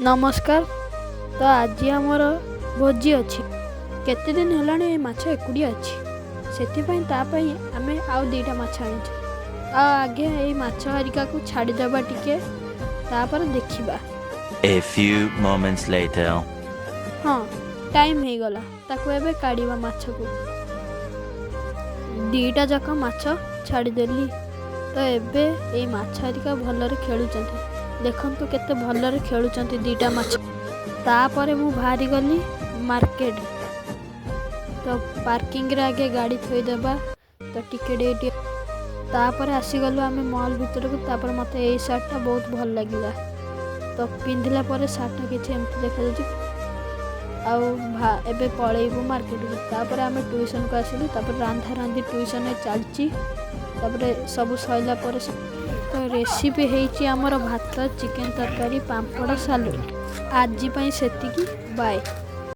ନମସ୍କାର। ତ ଆଜି ଆମର ଭୋଜି ଅଛି। କେତେ ଦିନ ହେଲାଣି ଏ ମାଛ ଏକୁଟିଆ ଅଛି, ସେଥିପାଇଁ ତା ପାଇଁ ଆମେ ଆଉ 2ଟା ମାଛ ଆଣିଛୁ। ଆଉ ଆଗେ ଏଇ ମାଛ ହେରିକାକୁ ଛାଡ଼ିଦେବା ଟିକେ, ତାପରେ ଦେଖିବା। A few moments later. ହଁ, ଟାଇମ୍ ହେଇଗଲା, ତାକୁ ଏବେ କାଢ଼ିବା ମାଛକୁ। 2ଟା ଯାକ ମାଛ ଛାଡ଼ିଦେଲି। ତ ଏବେ ଏଇ ମାଛ ହେରିକା ଭଲରେ ଖେଳୁଛନ୍ତି। ଦେଖନ୍ତୁ କେତେ ଭଲରେ ଖେଳୁଛନ୍ତି 2ଟା ମାଛ। ତାପରେ ମୁଁ ବାହାରିଗଲି ମାର୍କେଟ। ତ ପାର୍କିଂରେ ଆଗେ ଗାଡ଼ି ଥୋଇଦେବା। ତ ଟିକେ ଏଇଠି, ତାପରେ ଆସିଗଲୁ ଆମେ ମଲ୍ ଭିତରକୁ। ତାପରେ ମୋତେ ଏଇ ସାର୍ଟଟା ବହୁତ ଭଲ ଲାଗିଲା। ତ ପିନ୍ଧିଲା ପରେ ସାର୍ଟଟା କିଛି ଏମିତି ଦେଖାଯାଉଛି। ଆଉ ଏବେ ପଳେଇବୁ ମାର୍କେଟକୁ। ତାପରେ ଆମେ ଟ୍ୟୁସନକୁ ଆସିଲୁ। ତାପରେ ରାନ୍ଧା ରାନ୍ଧି ଟ୍ୟୁସନରେ ଚାଲିଛି। ତାପରେ ସବୁ ସରିଲା ପରେ ତ ରେସିପି ହେଇଛି ଆମର ଭାତ, ଚିକେନ ତରକାରୀ, ପାମ୍ପଡ଼, ସାଲୁଡ଼। ଆଜି ପାଇଁ ସେତିକି, ବାଏ।